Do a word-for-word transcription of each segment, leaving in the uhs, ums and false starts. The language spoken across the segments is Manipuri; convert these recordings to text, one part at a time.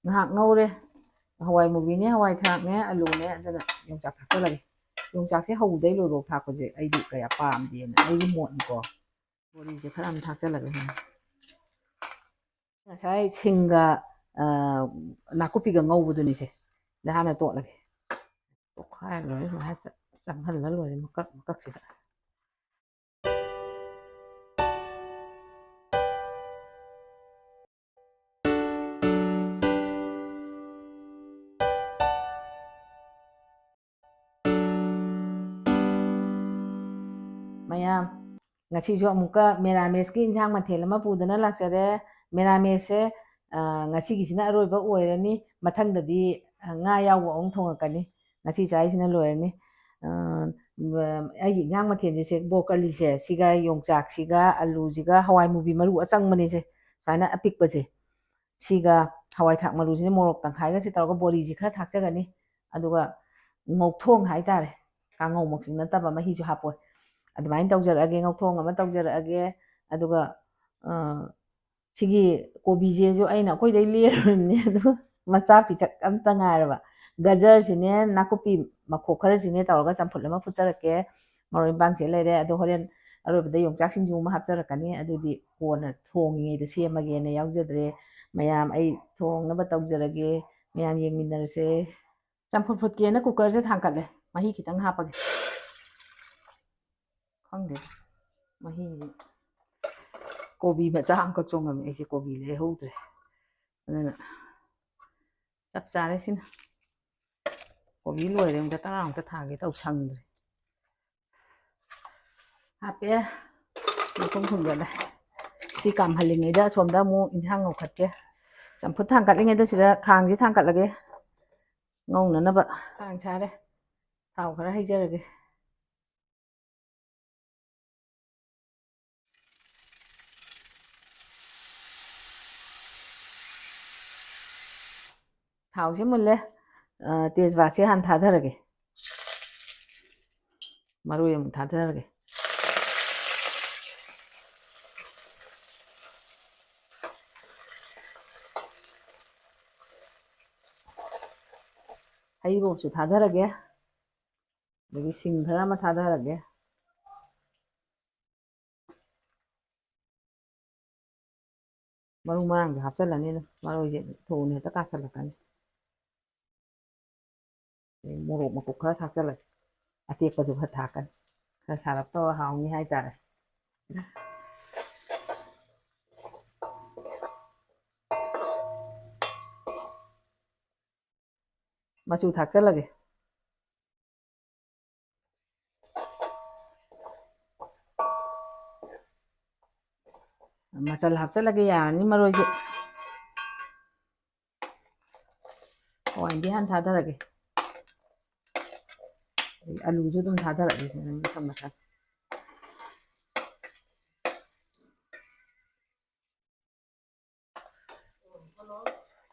ꯉꯥꯏꯍꯥꯛ ꯉꯧꯔꯦ꯫ ꯍꯋꯥꯏ ꯃꯨꯕꯤꯅꯦ, ꯍꯋꯥꯏ ꯊ꯭ꯔꯥꯛꯅꯦ, ꯑꯂꯨꯅꯦ, ꯑꯗꯨꯅ ꯌꯣꯡꯆꯥꯛ ꯊꯥꯛꯆꯜꯂꯒꯦ꯫ ꯌꯣꯡꯆꯥꯛꯁꯦ ꯍꯧꯕꯗꯩ ꯂꯣꯏꯕꯧ ꯊꯥꯛꯄꯁꯦ ꯑꯩꯗꯤ ꯀꯌꯥ ꯄꯥꯝꯗꯦꯅ, ꯑꯩꯒꯤ ꯃꯣꯠꯅꯤꯀꯣ꯫ ꯕꯣꯔꯤꯁꯦ ꯈꯔ ꯑꯃ ꯊꯥꯛꯆꯜꯂꯒꯦ꯫ ꯉꯁꯥꯏ ꯁꯤꯡꯒ, ꯑ, ꯅꯥꯀꯨꯞꯄꯤꯒ ꯉꯧꯕꯗꯨꯅꯤꯁꯦ꯫ ꯁꯤꯗ ꯍꯥꯟꯅ ꯇꯣꯠꯂꯒꯦ꯫ ꯇꯣꯠꯈꯥꯏꯔ ꯂꯣꯏꯔꯦ꯫ ꯁꯨꯃꯥꯏꯅ ꯆꯪꯍꯜꯂ ꯂꯣꯏꯔꯦ ꯃꯀꯛ ꯃꯀꯛꯁꯤꯗ꯫ ꯃꯌꯥꯝ, ꯉꯁꯤꯁꯨ ꯑꯃꯨꯛꯀ ꯃꯦꯔꯥꯃꯦꯁꯀꯤ ꯏꯟꯁꯥꯡ ꯃꯊꯦꯜ ꯑꯃ ꯄꯨꯗꯨꯅ ꯂꯥꯛꯆꯔꯦ꯫ ꯃꯦꯔꯥꯃꯦꯁꯁꯦ, ꯑ, ꯉꯁꯤꯒꯤꯁꯤꯅ ꯑꯔꯣꯏꯕ ꯑꯣꯏꯔꯅꯤ꯫ ꯃꯊꯪꯗꯗꯤ, ꯑ, ꯉꯥ ꯌꯥꯎꯕ ꯑꯃꯨꯛ ꯊꯣꯡꯉꯛꯀꯅꯤ꯫ ꯉꯁꯤ ꯆꯥꯔꯤꯁꯤꯅ ꯂꯣꯏꯔꯅꯤ꯫ ꯑ, ꯑꯩꯒꯤ ꯏꯟꯁꯥꯡ ꯃꯊꯦꯜꯁꯦ ꯁꯦ ꯕ꯭ꯔꯣꯀꯂꯤꯁꯦ, ꯁꯤꯒ ꯌꯣꯡꯆꯥꯛꯁꯤꯒ ꯑꯂꯨꯁꯤꯒ ꯍꯋꯥꯏ ꯃꯨꯕꯤ ꯃꯔꯨ ꯑꯆꯪꯕꯅꯤꯁꯦ, ꯁꯨꯃꯥꯏꯅ ꯑꯄꯤꯛꯄꯁꯦ, ꯁꯤꯒ ꯍꯋꯥꯏ ꯊ꯭ꯔꯥꯛ ꯃꯔꯨꯁꯤꯅ ꯃꯣꯔꯣꯛ ꯇꯪꯈꯥꯏꯒꯁꯦ ꯇꯧꯔꯒ ꯕꯣꯔꯤꯁꯤ ꯈꯔ ꯊꯥꯛꯆꯒꯅꯤ꯫ ꯑꯗꯨꯒ ꯉꯧꯊꯣꯡ ꯍꯥꯏꯇꯥꯔꯦ, ꯀꯥꯡꯉꯧꯃꯛꯁꯨ ꯅꯠꯇꯕ, ꯃꯍꯤꯁꯨ ꯍꯥꯞꯄꯣꯏ꯫ ꯑꯗꯨꯃꯥꯏꯅ ꯇꯧꯖꯔꯛꯑꯒꯦ, ꯉꯧꯊꯣꯡ ꯑꯃ ꯇꯧꯖꯔꯛꯑꯒꯦ꯫ ꯑꯗꯨꯒ, ꯑ, ꯁꯤꯒꯤ ꯀꯣꯕꯤꯁꯦꯁꯨ ꯑꯩꯅ ꯑꯩꯈꯣꯏꯗꯩ ꯂꯦꯔꯨꯔꯤꯕꯅꯦ, ꯑꯗꯨ ꯃꯆꯥ ꯄꯤꯁꯛ ꯑꯝꯇ ꯉꯥꯏꯔꯕ꯫ ꯒꯖꯔꯁꯤꯅꯦ, ꯅꯥꯀꯨꯞꯄꯤ ꯃꯈꯣꯛ ꯈꯔꯁꯤꯅꯦ ꯇꯧꯔꯒ ꯆꯝꯐꯨꯠ ꯑꯃ ꯐꯨꯠꯆꯔꯛꯀꯦ꯫ ꯃꯔꯣꯏ ꯃꯄꯥꯡꯁꯦ ꯂꯩꯔꯦ꯫ ꯑꯗꯣ ꯍꯣꯔꯦꯟ ꯑꯔꯣꯏꯕꯗ ꯌꯣꯡꯆꯥꯛ ꯁꯤꯡꯖꯨ ꯑꯃ ꯍꯥꯞꯆꯔꯛꯀꯅꯤ꯫ ꯑꯗꯨꯗꯤ ꯀꯣꯟꯅ ꯊꯣꯡꯉꯤꯉꯩꯗ ꯁꯦꯝꯃꯒꯦꯅ ꯌꯥꯎꯖꯗ꯭ꯔꯦ꯫ ꯃꯌꯥꯝ, ꯑꯩ ꯊꯣꯡꯅꯕ ꯇꯧꯖꯔꯒꯦ꯫ ꯃꯌꯥꯝ ꯌꯦꯡꯃꯤꯟꯅꯔꯁꯦ꯫ ꯆꯝꯐꯨꯠ ꯐꯨꯠꯀꯦꯅ ꯀꯨꯀꯔꯁꯦ ꯊꯥꯡꯀꯠꯂꯦ꯫ ꯃꯍꯤ ꯈꯤꯇꯪ ꯍꯥꯞꯄꯒꯦ꯫ ꯈꯪꯗꯦ, ꯃꯍꯤꯁꯦ, ꯀꯣꯕꯤ ꯃꯆꯥ ꯑꯃꯈꯛ ꯆꯣꯡꯉꯝꯃꯦ꯫ ꯑꯩꯁꯦ ꯀꯣꯕꯤ ꯂꯩꯍꯧꯗ꯭ꯔꯦ, ꯑꯗꯨꯅ ꯆꯞ ꯆꯥꯔꯦ ꯁꯤꯅ꯫ ꯀꯣꯕꯤ ꯂꯣꯏꯔꯦ, ꯑꯃꯨꯛꯇ ꯇꯔꯥꯃꯨꯛꯇ ꯊꯥꯒꯦ ꯇꯧ, ꯁꯪꯗ꯭ꯔꯦ꯫ ꯍꯥꯞꯄꯦ, ꯃꯈꯨꯝ ꯈꯨꯝꯖꯤꯜꯂꯦ꯫ ꯁꯤ ꯀꯥꯝꯍꯜꯂꯤꯉꯩꯗ ꯑꯁꯣꯝꯗ ꯑꯃꯨꯛ ꯏꯟꯁꯥꯡ ꯉꯧꯈꯠꯀꯦ꯫ ꯆꯝꯐꯨꯠ ꯊꯥꯡꯀꯠꯂꯤꯉꯩꯗ ꯁꯤꯗ ꯈꯥꯡꯁꯤ ꯊꯥꯡꯀꯠꯂꯒꯦ, ꯉꯧꯅꯅꯕ꯫ ꯈꯥꯡ ꯁꯥꯔꯦ, ꯊꯥꯎ ꯈꯔ ꯍꯩꯖꯔꯒꯦ꯫ ꯊꯥꯎꯁꯦ ꯃꯨꯜꯂꯦ꯫ ꯑ, ꯇꯦꯖꯄꯥꯠꯁꯦ ꯍꯥꯟꯅ ꯊꯥꯗꯔꯒꯦ꯫ ꯃꯔꯣꯏ ꯑꯃꯨꯛ ꯊꯥꯗꯔꯒꯦ꯫ ꯍꯩꯔꯤꯕꯣꯞꯁꯨ ꯊꯥꯗꯔꯒꯦ, ꯑꯗꯒꯤ ꯁꯤꯡ ꯈꯔ ꯑꯃ ꯊꯥꯗꯔꯒꯦ꯫ ꯃꯔꯨ ꯃꯔꯥꯡꯁꯦ ꯍꯥꯞꯆꯤꯜꯂꯅꯤ ꯑꯗꯨꯝ, ꯃꯔꯣꯏꯁꯦ ꯊꯨꯅ ꯍꯦꯛꯇ ꯀꯥꯁꯜꯂꯛꯀꯅꯤ꯫ ꯑꯗꯩ ꯃꯣꯔꯣꯛ ꯃꯀꯨꯞ ꯈꯔ ꯊꯥꯛꯆꯜꯂꯒꯦ꯫ ꯑꯇꯦꯛꯄꯁꯨ ꯈꯔ ꯊꯥꯛꯀꯅꯤ꯫ ꯈꯔ ꯁꯥꯔꯞ ꯇꯧꯔ ꯍꯥꯎꯅꯤ ꯍꯥꯏꯇꯥꯔꯦ꯫ ꯃꯆꯨ ꯊꯥꯛꯆꯜꯂꯒꯦ꯫ ꯃꯆꯜ ꯍꯥꯞꯆꯜꯂꯒꯦ, ꯌꯥꯔꯅꯤ ꯃꯔꯣꯏꯁꯦ꯫ ꯍꯋꯥꯏꯗꯤ ꯍꯥꯟꯅ ꯊꯥꯗꯔꯒꯦ꯫ ꯑꯗꯩ ꯑꯂꯨꯁꯨ ꯑꯗꯨꯝ ꯊꯥꯗꯔꯒꯦ ꯃꯊꯪ ꯃꯊꯪ꯫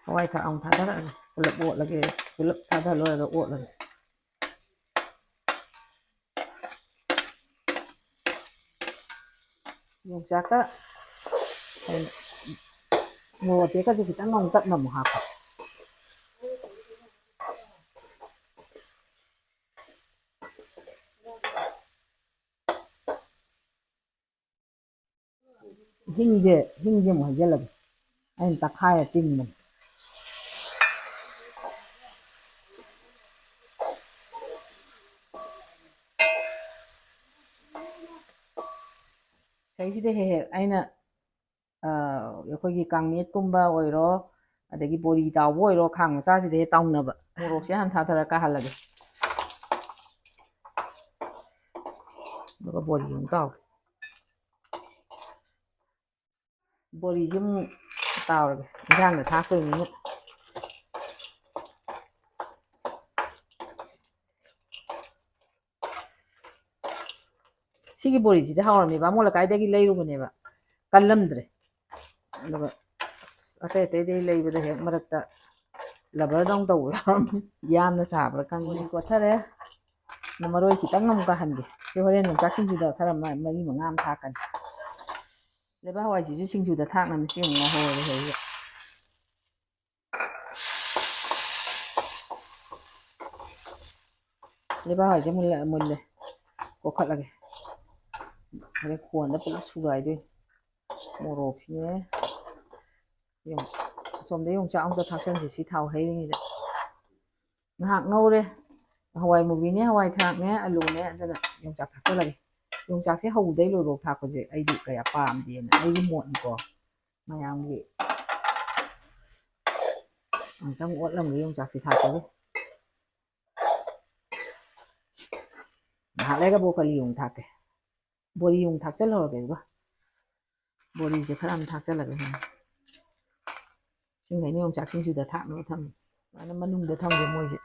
ꯍꯋꯥꯏ ꯊ꯭ꯔꯥꯛ ꯑꯃꯨꯛ ꯊꯥꯗꯔꯛꯑꯒꯦ꯫ ꯄꯨꯂꯞ ꯑꯣꯠꯂꯒꯦ꯫ ꯄꯨꯂꯞ ꯊꯥꯗ ꯂꯣꯏꯔꯒ ꯑꯣꯠꯂꯒꯦ꯫ ꯌꯣꯡꯆꯥꯛꯀ ꯃꯣꯔꯣꯛ ꯑꯇꯦꯛꯀꯁꯦ ꯈꯤꯇꯪ ꯑꯃꯨꯛ ꯇꯞꯅ ꯑꯃꯨꯛ ꯍꯥꯞꯄ꯫ ꯍꯤꯡꯁꯦ, ꯍꯤꯡꯁꯦ ꯑꯃꯨꯛ ꯍꯩꯖꯤꯜꯂꯒꯦ꯫ ꯑꯩꯅ ꯇꯛꯈꯥꯏꯔ ꯇꯤꯡꯕꯅꯤ꯫ ꯁꯤꯗꯩꯁꯤꯗ ꯍꯦꯛ ꯍꯦꯛ ꯑꯩꯅ, ꯑ, ꯑꯩꯈꯣꯏꯒꯤ ꯀꯥꯡꯃꯦꯠꯀꯨꯝꯕ ꯑꯣꯏꯔꯣ, ꯑꯗꯒꯤ ꯕꯣꯔꯤ ꯇꯥꯎꯕ ꯑꯣꯏꯔꯣ, ꯈꯥꯡ ꯃꯆꯥꯁꯤꯗ ꯍꯦꯛ ꯇꯥꯎꯅꯕ꯫ ꯃꯣꯔꯣꯛꯁꯦ ꯍꯥꯟꯅ ꯊꯥꯊꯔ ꯀꯥꯍꯜꯂꯒꯦ꯫ ꯑꯗꯨꯒ ꯕꯣꯔꯤ ꯑꯃꯨꯛ ꯇꯥꯎꯒꯦ꯫ ꯕꯣꯔꯤꯁꯦ ꯑꯃꯨꯛ ꯇꯥꯎꯔꯒꯦ, ꯏꯟꯖꯥꯡꯗ ꯊꯥꯛꯇꯣꯏꯅꯤꯅ꯫ ꯁꯤꯒꯤ ꯕꯣꯔꯤꯁꯤꯗꯤ ꯍꯥꯎꯔꯝꯃꯦ, ꯕꯥꯃꯣꯟ ꯂꯩꯀꯥꯏꯗꯒꯤ ꯂꯩꯔꯨꯕꯅꯦꯕ, ꯀꯜꯂꯝꯗ꯭ꯔꯦ꯫ ꯑꯗꯨꯒ ꯑꯁ, ꯑꯇꯩ ꯑꯇꯩꯗꯒꯤ ꯂꯩꯕꯗ ꯍꯦꯛ ꯃꯔꯛꯇ ꯂꯕꯔꯗꯧꯅ ꯇꯧꯕ ꯌꯥꯎꯔꯝꯃꯦ꯫ ꯌꯥꯝꯅ ꯆꯥꯕ꯭ꯔꯥ ꯈꯪꯗꯦ꯫ ꯀꯣꯠꯊꯔꯦ꯫ ꯃꯔꯣꯏ ꯈꯤꯇꯪ ꯑꯃꯨꯛ ꯀꯥꯍꯟꯒꯦ꯫ ꯁꯤ ꯍꯣꯔꯦꯟ ꯌꯣꯡꯆꯥꯛ ꯁꯤꯡꯖꯨꯗ ꯈꯔ ꯃ-, ꯃꯔꯤ ꯃꯉꯥ ꯑꯃ ꯊꯥꯛꯀꯅꯤ꯫ ꯂꯩꯕꯥꯛ ꯍꯋꯥꯏꯁꯤꯁꯨ ꯁꯤꯡꯖꯨꯗ ꯊꯥꯛꯅꯕꯅꯤ꯫ ꯁꯤ ꯑꯃꯨꯛ ꯉꯧꯍꯧꯔꯒꯦ ꯍꯧꯖꯤꯛ꯫ ꯂꯩꯕꯥꯛ ꯍꯋꯥꯏꯁꯦ ꯃꯨꯜꯂꯦ, ꯃꯨꯜꯂꯦ꯫ ꯀꯣꯛꯈꯠꯂꯒꯦ꯫ ꯍꯣꯔꯦꯟ ꯈꯣꯟꯗ ꯄꯨꯂꯞ ꯁꯨꯒꯥꯏꯗꯣꯏꯅꯤ꯫ ꯃꯣꯔꯣꯛꯁꯤꯅꯦ꯫ ꯌꯣꯡ-, ꯑꯁꯣꯝꯗ ꯌꯣꯡꯆꯥꯛ ꯑꯃꯨꯛꯇ ꯊꯥꯛꯆꯟꯁꯦ ꯁꯤ ꯊꯥꯎ ꯍꯩꯔꯤꯉꯩꯗ꯫ ꯉꯥꯏꯍꯥꯛ ꯉꯧꯔꯦ꯫ ꯍꯋꯥꯏ ꯃꯨꯕꯤꯅꯦ, ꯍꯋꯥꯏ ꯊ꯭ꯔꯥꯛꯅꯦ, ꯑꯂꯨꯅꯦ, ꯑꯗꯨꯅ ꯌꯣꯡꯆꯥꯛ ꯊꯥꯛꯆꯜꯂꯒꯦ꯫ ꯌꯣꯡꯆꯥꯛꯁꯦ ꯍꯧꯕꯗꯩ ꯂꯣꯏꯕꯧ ꯊꯥꯛꯄꯁꯦ ꯑꯩꯗꯤ ꯀꯌꯥ ꯄꯥꯝꯗꯦꯅ ꯑꯩꯒꯤ ꯃꯣꯠꯅꯤꯀꯣ꯫ ꯃꯌꯥꯝꯒꯤ ꯑꯃꯨꯛꯇꯪ ꯑꯣꯠꯂꯝꯒꯦ ꯌꯣꯡꯆꯥꯛꯁꯦ ꯊꯥꯛꯄꯒꯤ꯫ ꯉꯥꯏꯍꯥꯛ ꯂꯩꯔꯒ ꯕ꯭ꯔꯣꯀꯣꯂꯤ ꯑꯃꯨꯛ ꯊꯥꯛꯀꯦ꯫ ꯕꯣꯔꯤ ꯑꯃꯨꯛ ꯊꯥꯛꯆꯜꯍꯧꯔꯒꯦ ꯑꯗꯨꯒ꯫ ꯕꯣꯔꯤꯁꯦ ꯈꯔ ꯑꯃ ꯊꯥꯛꯆꯜꯂꯒꯦ꯫ ꯁꯤꯡꯈꯩꯅ ꯌꯣꯡꯆꯥꯛ ꯁꯤꯡꯖꯨꯗ ꯊꯥꯛꯅꯕ ꯊꯝꯃꯤ꯫ ꯑꯗꯨꯃꯥꯏꯅ ꯃꯅꯨꯡꯗ ꯊꯝꯒꯦ ꯃꯣꯏꯁꯦ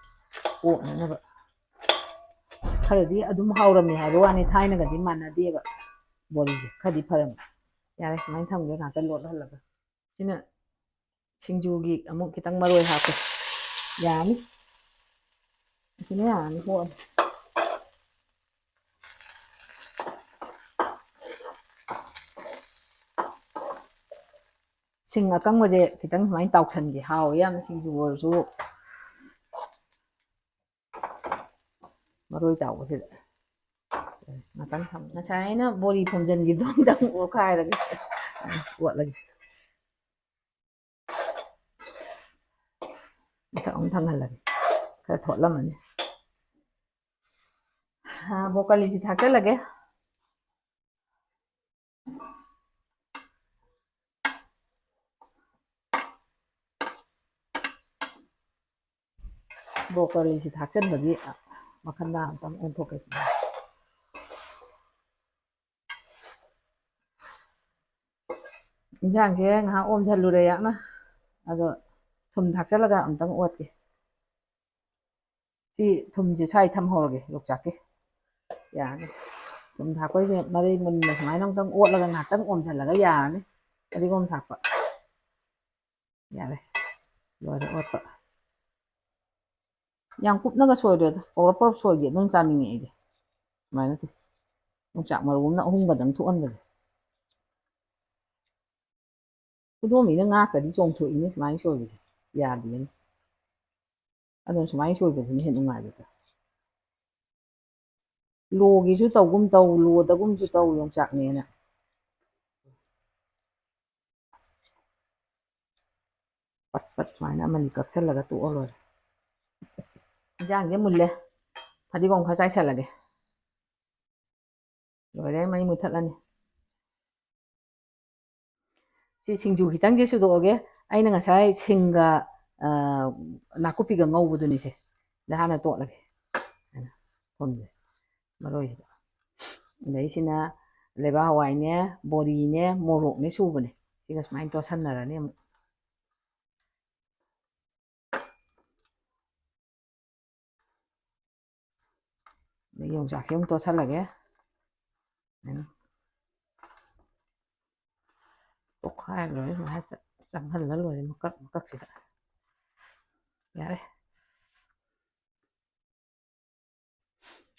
ꯀꯣꯛꯅꯅꯕ꯫ ꯈꯔꯗꯤ ꯑꯗꯨꯝ ꯍꯥꯎꯔꯝꯃꯦ ꯍꯥꯏꯕ ꯋꯥꯅꯤ, ꯊꯥꯏꯅꯒꯗꯤ ꯃꯥꯟꯅꯗꯦꯕ꯫ ꯕꯣꯔꯤꯁꯦ ꯈꯔꯗꯤ ꯐꯔꯝꯃꯦ꯫ ꯌꯥꯔꯦ, ꯁꯨꯃꯥꯏꯅ ꯊꯝꯒꯦ ꯉꯥꯛꯇ ꯂꯣꯠꯍꯜꯂꯒ꯫ ꯁꯤꯅ ꯁꯤꯡꯖꯨꯒꯤ ꯑꯃꯨꯛ ꯈꯤꯇꯪ ꯃꯔꯣꯏ ꯍꯥꯞꯀꯦ꯫ ꯌꯥꯅꯤ꯫ ꯑꯁꯤꯅ ꯌꯥꯔꯅꯤ, ꯀꯣꯛꯑꯅꯤ꯫ ꯁꯤꯡ ꯑꯀꯪꯕꯁꯦ ꯈꯤꯇꯪ ꯁꯨꯃꯥꯏꯅ ꯇꯥꯎꯁꯟꯒꯦ, ꯍꯥꯎꯋꯦ ꯌꯥꯝꯅ ꯁꯤꯡꯖꯨ ꯑꯣꯏꯔꯁꯨ꯫ ꯃꯔꯣꯏ ꯇꯥꯎꯕꯁꯤꯗ ꯉꯥꯛꯇꯪ ꯊꯝ-, ꯉꯁꯥꯏ ꯑꯩꯅ ꯕꯣꯔꯤ ꯐꯣꯝꯖꯤꯟꯈꯤꯕꯗꯣ ꯑꯝꯇꯪ ꯑꯣꯠꯈꯥꯏꯔꯒꯦ꯫ ꯑꯣꯠꯂꯒꯦ꯫ ꯃꯊꯛ ꯑꯃꯨꯛ ꯊꯪꯍꯜꯂꯒꯦ꯫ ꯈꯔ ꯊꯣꯠꯂꯝꯃꯅꯤ꯫ ꯑꯥ, ꯕ꯭ꯔꯣꯀꯣꯂꯤꯁꯤ ꯊꯥꯛꯆꯜꯂꯒꯦ꯫ ꯕ꯭ꯔꯣꯀꯣꯂꯤꯁꯤ ꯊꯥꯛꯆꯟꯕꯒꯤ ꯃꯈꯜ ꯑꯃꯇꯪ ꯑꯣꯟꯊꯣꯛꯀꯦ꯫ ꯏꯟꯁꯥꯡꯁꯦ ꯉꯥꯏꯍꯥꯛ ꯑꯣꯝꯁꯤꯜꯂꯨꯔꯦ ꯌꯥꯝꯅ, ꯑꯗꯣ ꯊꯨꯝ ꯊꯥꯛꯆꯜꯂꯒ ꯑꯝꯇꯪ ꯑꯣꯠꯀꯦ꯫ ꯁꯤ ꯊꯨꯝꯁꯦ ꯁ꯭ꯋꯥꯏ ꯊꯝꯍꯧꯔꯒꯦ ꯌꯣꯡꯆꯥꯛꯀꯤ꯫ ꯌꯥꯔꯅꯤ꯫ ꯊꯨꯝ ꯊꯥꯛꯄꯩꯁꯦ ꯃꯔꯩ ꯃꯨꯟꯅ ꯁꯨꯃꯥꯏꯅ ꯑꯃꯨꯛꯇꯪ ꯑꯣꯠꯂꯒ ꯉꯥꯏꯍꯥꯛꯇꯪ ꯑꯣꯝꯁꯤꯜꯂꯒ ꯌꯥꯔꯅꯤ꯫ ꯐꯗꯤꯒꯣꯝ ꯊꯥꯛꯄ꯫ ꯌꯥꯔꯦ꯫ ꯂꯣꯏꯔꯦ ꯑꯣꯠꯄ꯫ ꯌꯥꯝ ꯀꯨꯞꯅꯒ ꯁꯣꯏꯔꯣꯏꯗ, ꯄꯧꯔꯞ ꯄꯧꯔꯞ ꯁꯣꯏꯒꯦ, ꯑꯗꯨꯝ ꯆꯥꯅꯤꯡꯉꯦ ꯑꯩꯗꯤ꯫ ꯁꯨꯃꯥꯏꯅ ꯇꯧ-, ꯌꯣꯡꯆꯥꯛ ꯃꯔꯨ ꯑꯃꯅ ꯑꯍꯨꯝꯒꯗꯪ ꯊꯣꯛꯍꯟꯕꯁꯦ꯫ ꯈꯨꯗꯣꯝꯕꯤꯅ ꯉꯥꯛꯇꯗꯤ ꯆꯣꯡꯊꯣꯛꯏꯅꯦ ꯁꯨꯃꯥꯏꯅ ꯁꯣꯏꯕꯁꯦ, ꯌꯥꯗꯦꯅꯦ꯫ ꯑꯗꯨꯅ ꯁꯨꯃꯥꯏꯅ ꯁꯣꯏꯕꯁꯤꯅ ꯍꯦꯟꯅ ꯅꯨꯡꯉꯥꯏꯕꯗꯣ꯫ ꯂꯣꯒꯤꯁꯨ ꯇꯧꯒꯨꯝ ꯇꯧ, ꯂꯣꯗꯒꯨꯝꯁꯨ ꯇꯧ ꯌꯣꯡꯆꯥꯛꯅꯦꯅ꯫ ꯄꯠ ꯄꯠ ꯁꯨꯃꯥꯏꯅ ꯑꯃꯅꯤ ꯀꯛꯁꯜꯂꯒ ꯇꯣꯛꯑ ꯂꯣꯏꯔꯦ꯫ ꯏꯟꯖꯥꯡꯁꯦ ꯃꯨꯜꯂꯦ꯫ ꯐꯗꯤꯒꯣꯝ ꯈꯔ ꯆꯥꯏꯁꯜꯂꯒꯦ꯫ ꯂꯣꯏꯔꯦ, ꯃꯩ ꯃꯨꯊꯠꯂꯅꯤ꯫ ꯁꯤ ꯁꯤꯡꯖꯨ ꯈꯤꯇꯪꯁꯦ ꯁꯨꯗꯣꯛꯑꯒꯦ꯫ ꯑꯩꯅ ꯉꯁꯥꯏ ꯁꯤꯡꯒ, ꯑ, ꯅꯥꯀꯨꯞꯄꯤꯒ ꯉꯧꯕꯗꯨꯅꯤꯁꯦ꯫ ꯁꯤꯗ ꯍꯥꯟꯅ ꯇꯣꯠꯂꯒꯦ꯫ ꯊꯨꯝꯁꯦ, ꯃꯔꯣꯏꯁꯤꯗ꯫ ꯑꯗꯩꯁꯤꯅ ꯂꯩꯕꯥꯛ ꯍꯋꯥꯏꯅꯦ, ꯕꯣꯔꯤꯅꯦ, ꯃꯣꯔꯣꯛꯅꯦ ꯁꯨꯕꯅꯦ꯫ ꯁꯤꯒ ꯁꯨꯃꯥꯏꯅ ꯇꯣꯠꯁꯟꯅꯔꯅꯤ ꯑꯃꯨꯛ꯫ ꯑꯗꯩ ꯌꯣꯡꯆꯥꯛꯁꯦ ꯑꯃꯨꯛ ꯇꯣꯠꯁꯜꯂꯒꯦ꯫ ꯎꯝ꯫ ꯇꯣꯠꯈꯥꯏꯔ ꯂꯣꯏꯔꯦ, ꯁꯨꯃꯥꯏꯅ ꯆꯪꯍꯜꯂ ꯂꯣꯏꯔꯦ ꯃꯀꯛ ꯃꯀꯛꯁꯤꯗ꯫ ꯌꯥꯔꯦ꯫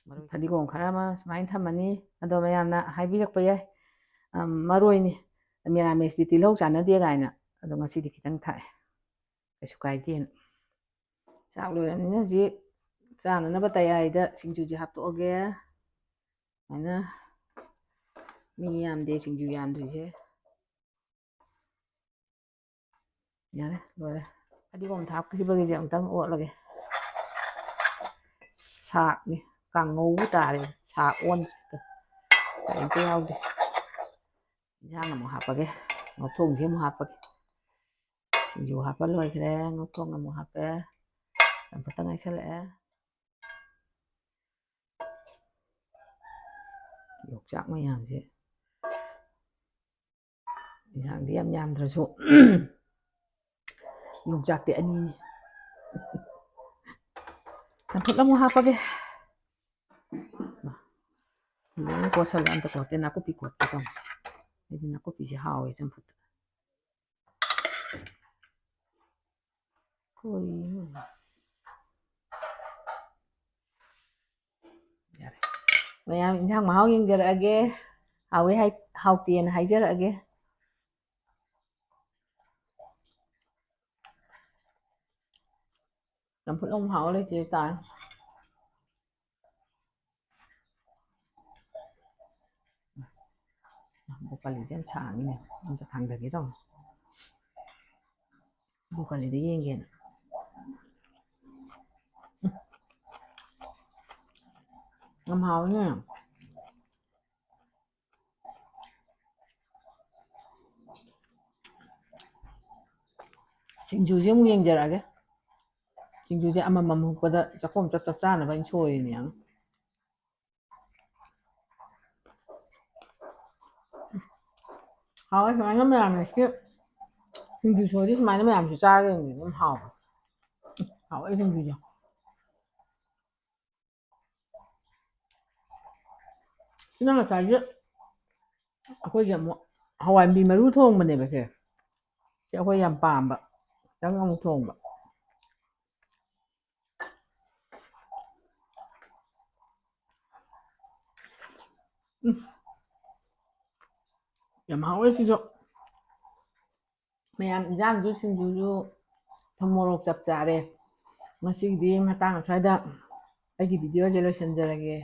ꯃꯔꯣꯏ ꯐꯗꯤꯒꯣꯝ ꯈꯔ ꯑꯃ ꯁꯨꯃꯥꯏꯅ ꯊꯝꯃꯅꯤ꯫ ꯑꯗꯣ ꯃꯌꯥꯝꯅ ꯍꯥꯏꯕꯤꯔꯛꯄ ꯌꯥꯏ, "ꯑꯝ, ꯃꯔꯣꯏꯅꯤ, ꯃꯦꯔꯥꯃꯦꯁꯇꯤ ꯇꯤꯜꯍꯧ ꯆꯥꯟꯅꯗꯦ" ꯀꯥꯏꯅ꯫ ꯑꯗꯣ ꯉꯁꯤꯗꯤ ꯈꯤꯇꯪ ꯊꯥꯛꯑꯦ, ꯀꯩꯁꯨ ꯀꯥꯏꯗꯦꯅ꯫ ꯆꯥꯛ ꯂꯣꯏꯔꯕꯅꯤꯅ ꯍꯧꯖꯤꯛ ꯆꯥꯅꯅꯕ ꯇꯌꯥꯔꯤꯗ ꯁꯤꯡꯖꯨꯁꯦ ꯍꯥꯞꯇꯣꯛꯑꯒꯦ꯫ ꯁꯨꯃꯥꯏꯅ ꯃꯤ ꯌꯥꯝꯗꯦ ꯁꯤꯡꯖꯨ ꯌꯥꯝꯗ꯭ꯔꯤꯁꯦ꯫ ꯌꯥꯔꯦ, ꯂꯣꯏꯔꯦ꯫ ꯐꯗꯤꯒꯣꯝ ꯊꯥꯛꯈꯤꯕꯒꯤꯁꯦ ꯑꯃꯨꯛꯇꯪ ꯑꯣꯠꯂꯒꯦ꯫ ꯁꯥꯛꯅꯤ, ꯀꯥꯡꯉꯧꯕꯨ ꯇꯥꯔꯦ꯫ ꯁꯥꯛ ꯑꯣꯟꯗ꯭ꯔꯦ꯫ ꯀꯔꯤꯝꯇ ꯌꯥꯎꯗꯦ꯫ ꯏꯟꯁꯥꯡ ꯑꯃꯨꯛ ꯍꯥꯞꯄꯒꯦ꯫ ꯉꯧꯊꯣꯡꯁꯦ ꯑꯃꯨꯛ ꯍꯥꯞꯄꯒꯦ꯫ ꯁꯤꯡꯖꯨ ꯍꯥꯞꯄ ꯂꯣꯏꯈ꯭ꯔꯦ꯫ ꯉꯧꯊꯣꯡ ꯑꯃꯨꯛ ꯍꯥꯞꯄꯦ꯫ ꯆꯝꯐꯨꯠꯇ ꯉꯥꯏꯁꯜꯂꯛꯑꯦ꯫ ꯌꯣꯡꯆꯥꯛ ꯃꯌꯥꯝꯁꯦ꯫ ꯏꯟꯁꯥꯡꯗꯤ ꯌꯥꯝ ꯌꯥꯝꯗ꯭ꯔꯁꯨ ꯌꯣꯡꯆꯥꯛꯇꯤ ꯑꯅꯤꯅꯤ꯫ ꯆꯝꯐꯨꯠ ꯑꯃꯨꯛ ꯍꯥꯞꯄꯒꯦ꯫ ꯂꯣꯏꯅ ꯀꯣꯠꯁꯜꯂꯦ, ꯑꯝꯇ ꯀꯣꯠꯇꯦ꯫ ꯅꯥꯀꯨꯞꯄꯤ ꯀꯣꯠꯀꯦ ꯇꯧꯅꯤ꯫ ꯑꯩꯗꯤ ꯅꯥꯀꯨꯞꯄꯤꯁꯦ ꯍꯥꯎꯋꯦ ꯆꯝꯐꯨꯠꯇ꯫ ꯀꯔꯤꯅꯣ? ꯌꯥꯔꯦ꯫ ꯃꯌꯥꯝ ꯏꯟꯁꯥꯡ ꯃꯍꯥꯎ ꯌꯦꯡꯖꯔꯛꯑꯒꯦ꯫ ꯍꯥꯎꯋꯦ ꯍꯥꯏ-, ꯍꯥꯎꯇꯦꯅ ꯍꯥꯏꯖꯔꯛꯑꯒꯦ꯫ ꯆꯝꯐꯨꯠ ꯑꯃꯨꯛ ꯍꯥꯎ ꯂꯩꯇꯦ ꯇꯥꯏ꯫ ꯕ꯭ꯔꯣꯀꯣꯂꯤꯁꯦ ꯌꯥꯝ ꯁꯥꯡꯉꯤꯅꯦ, ꯑꯝꯇ ꯊꯥꯡꯗꯒꯦ ꯇꯧꯅꯤ꯫ ꯕ꯭ꯔꯣꯀꯣꯂꯤꯗ ꯌꯦꯡꯒꯦꯅ꯫ ꯌꯥꯝ ꯍꯥꯎꯋꯤꯅꯦ꯫ ꯁꯤꯡꯖꯨꯁꯦ ꯑꯃꯨꯛ ꯌꯦꯡꯖꯔꯛꯑꯒꯦ꯫ ꯁꯤꯡꯖꯨꯁꯦ ꯑꯃꯃꯝ ꯍꯨꯛꯄꯗ ꯆꯥꯛꯈꯣꯝ ꯆꯞ ꯆꯞ ꯆꯥꯅꯕ ꯑꯩꯅ ꯁꯣꯏꯔꯤꯅꯦ, ꯌꯦꯡꯉꯣ꯫ ꯍꯥꯎꯋꯦ ꯁꯨꯃꯥꯏꯅ ꯃꯌꯥꯝ ꯁꯤꯡꯖꯨ ꯁꯣꯏꯗꯤ ꯁꯨꯃꯥꯏꯅ ꯃꯌꯥꯝꯁꯨ ꯆꯥꯒꯗꯕꯅꯤ, ꯑꯗꯨꯝ ꯍꯥꯎꯕ꯫ ꯍꯥꯎꯋꯦ ꯁꯤꯡꯖꯨꯁꯦ꯫ ꯁꯤꯅ ꯉꯁꯥꯏꯒꯤ ꯑꯩꯈꯣꯏꯒꯤ ꯑꯃꯨꯛ ꯍꯋꯥꯏꯕꯤ ꯃꯔꯨ ꯊꯣꯡꯕꯅꯦꯕ ꯁꯦ꯫ ꯁꯤ ꯑꯩꯈꯣꯏ ꯌꯥꯝ ꯄꯥꯝꯕ꯫ ꯈꯤꯇꯪ ꯑꯃꯨꯛ ꯊꯣꯡꯕ꯫ ꯎꯝ꯫ ꯌꯥꯝ ꯍꯥꯎꯋꯦ ꯁꯤꯁꯨ꯫ ꯃꯌꯥꯝ ꯏꯟꯖꯥꯡꯁꯨ ꯁꯤꯡꯖꯨꯁꯨ ꯊꯨꯝ ꯃꯣꯔꯣꯛ ꯆꯞ ꯆꯥꯔꯦ꯫ ꯉꯁꯤꯒꯤꯗꯤ ꯃꯇꯥꯡ ꯑꯁ꯭ꯋꯥꯏꯗ ꯑꯩꯒꯤ ꯚꯤꯗꯤꯑꯣꯁꯦ ꯂꯣꯏꯁꯤꯟꯖꯔꯒꯦ꯫